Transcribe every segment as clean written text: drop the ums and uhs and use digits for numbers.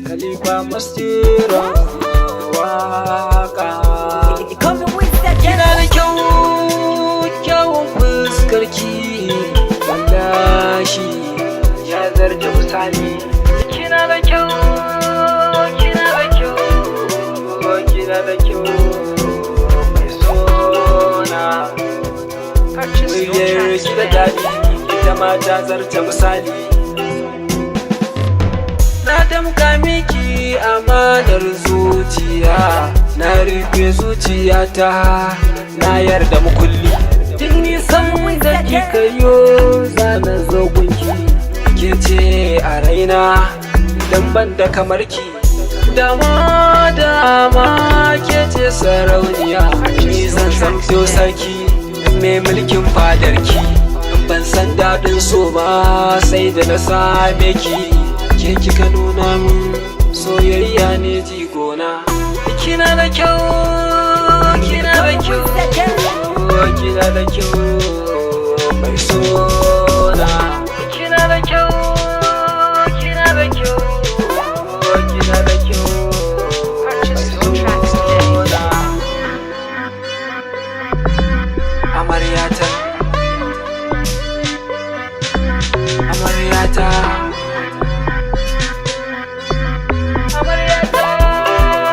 Khalifa Mastera waka. Kina da kyau, kyawun fuskarki wallahi ya zarta misali. Kina da kyau, kina da kyau, kina da kyau, mai sona. Purchase your Muryar tracks ki da today. daɗi, ita ma ta zarta misali. Na damka miki amanar zuciya, na rufe zuciyata, na yarda mukulli. Tun nisan da kika yo, zana zo gunki. Ke ce a raina, dan ban da kamar ki. Dama dama ke ce sarauniya, ni zan zamto sarki mai mulkin fadarki. Ban san daɗin so ba sai da na same ki. Ke kika nuna min soyayya ne jigona. Kina da kyau, kina da kyau, kina da kyau, mai sona. Kina da kyau, kina da kyau, kina da kyau, Purchase your tracks today. sona. Amaryata, amaryata,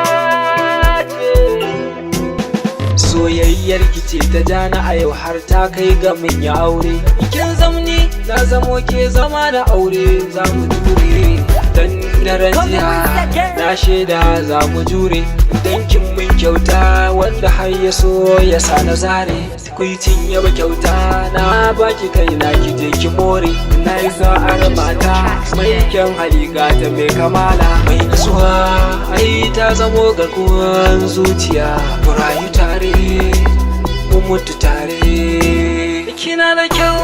amaryata ce. Soyayyar ki ce ta jana a yau har ta kai ga mun yi aure. Kin zamni na zamo ke, zama da aure za mu jure. Dan daren jiya na shaida za mu jure. Dan kin mun kyauta wanda har ya so ya sa na zare. Tukuicin yaba kyauta na baki kai na, ki je ki more. Na yi sa'ar mata mai kyan hali, gata mai kamala, mai nasuwa, ai ta zamo garkuwan zuciya. Mu rayu tare, mu mutu tare. Kina da kyau,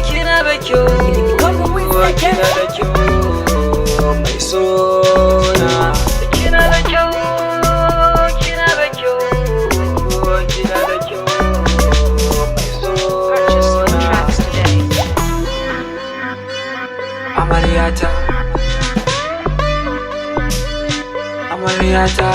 kina da kyau, kina da kyau, mai sona. Kina da kyau, kina da kyau, kina da kyau, mai Purchase your sona. tracks today. Amaryata, amaryata.